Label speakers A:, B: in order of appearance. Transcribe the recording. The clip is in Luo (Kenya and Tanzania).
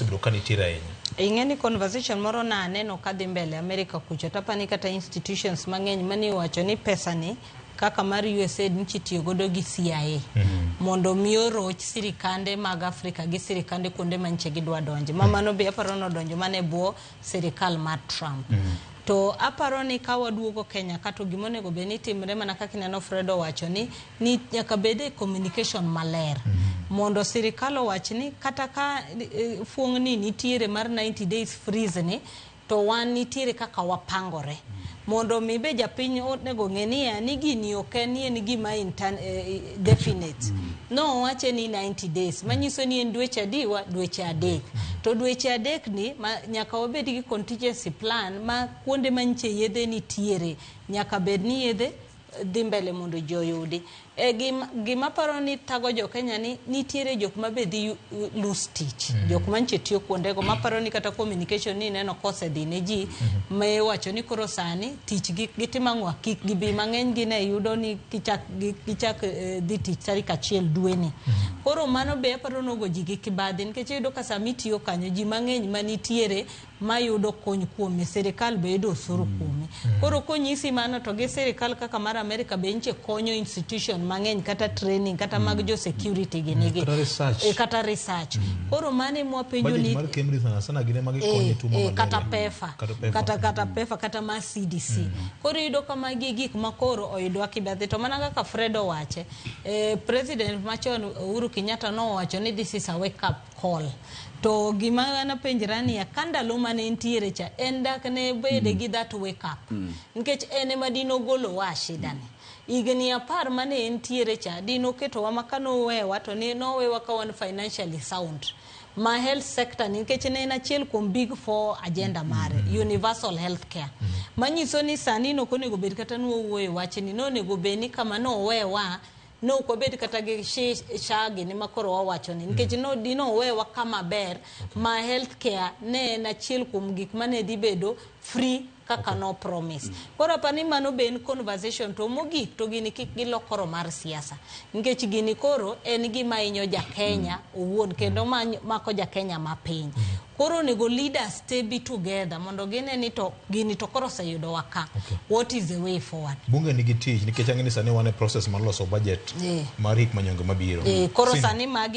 A: osebedo ka nitiere ahinya.
B: Ing'e ni conversation moro na aneno kadhi mbele America kucho tapani kata institutions mang'eny mane owacho ni pesa ni kaka mar USAID nchi tiyo godo gi CIA mondo mi oroch sirikande mag Afrika gi sirikande kuonde ma nche gidwa donje. Ma mano be aparo nodonjo mana e bwo sirikal mar Trump. To aparo ni ka waduogo Kenya ka to gima onego bed ni timre mana kaka ineno Fred owacho ni nyaka bed e communication maler. Mondo sirikal owach ni kata ka fuong' ni nitiere mar 90 days freeze ni to wan nitiere kaka wapangore. Mondo mi be japiny onego ng'e niya ni gini ok en ni en gima definite. No owache ni 90 days manyiso ni en dweche adiwa dweche 3. To dweche 3 ni ma nyaka wabed gi contingency plan ma kuonde manyiche yedhe nitiere nyaka bed ni yedhe dhi mbele mondo ji oyudi. E gima paro ni thago jo Kenya ni nitiere jok ma be dhi lose tich. Jok manche tiyo kuondego maparo ni kata communication ni neno kosedhi ne ji ma iwacho ni koro sani tich gitimo ang'o kik gibi mang'eny gi ne yudo ni gichak dhi tich tarik 1 dweni. Koro mano be aparo nogo ji gi kibadhi nikech iyudo ka sama itiyo kanyo ji mang'eny manitiere mayudo kony kuome, sirikal be yudo osuru kuome. Koro konyisi mano to gi sirikal kaka mar Amerika be nche konyo institution mang'eny kata training kata mag jo security gi nigi.
A: Kata research.
B: Kata research. Koro mano ema wapenjo
A: Budget
B: ni
A: mar Cambridge sana sana gine magi konyo tuo mar
B: kata
A: malaria.
B: PEPFAR.
A: Kata PEPFAR.
B: Kata PEPFAR kata mar CDC. Koro iyudo ka magi gik ma koro oyudwa kibadhi to mana kaka Fred owache, President machon Uhuru Kenyatta nowacho ni this is a wake up call. To gima an apenjra niya, ka ndalo mane entiere cha, en dak ne bede gi that wake up. Nikech en ema dino golowa shida ni. Higni 10 mane entiere cha, dino ketowa ma kanowewa to ne nowewa ka wan financially sound. Ma health sector ni, nikech ne en achiel kuom big 4 agenda mare, universal health care. Manyiso ni sani nok onego bed kata ni wawuoyo wachni, nonego bed ni kama nowewa, no ok wabed kata gi shagi ni makoro wawacho ni nikech no dino owewa kama ber ma health care ne en achiel kuom gik mane dhi bedo free kaka no promise. Koro apani ni mano be en conversation to mogik to gini kik gilok koro mar siasa nikech gini koro en gima hinyo ja Kenya owuon kendo mako ja Kenya mapiny. Koro onego leaders te be together mondo gine ni to gini to koro oseyudowa ka. What is the way forward?
A: Bunge nigi tich nikech ang'e ni sani wan e process mar loso budget mar hik manyonge mabiro.
B: Koro sani magi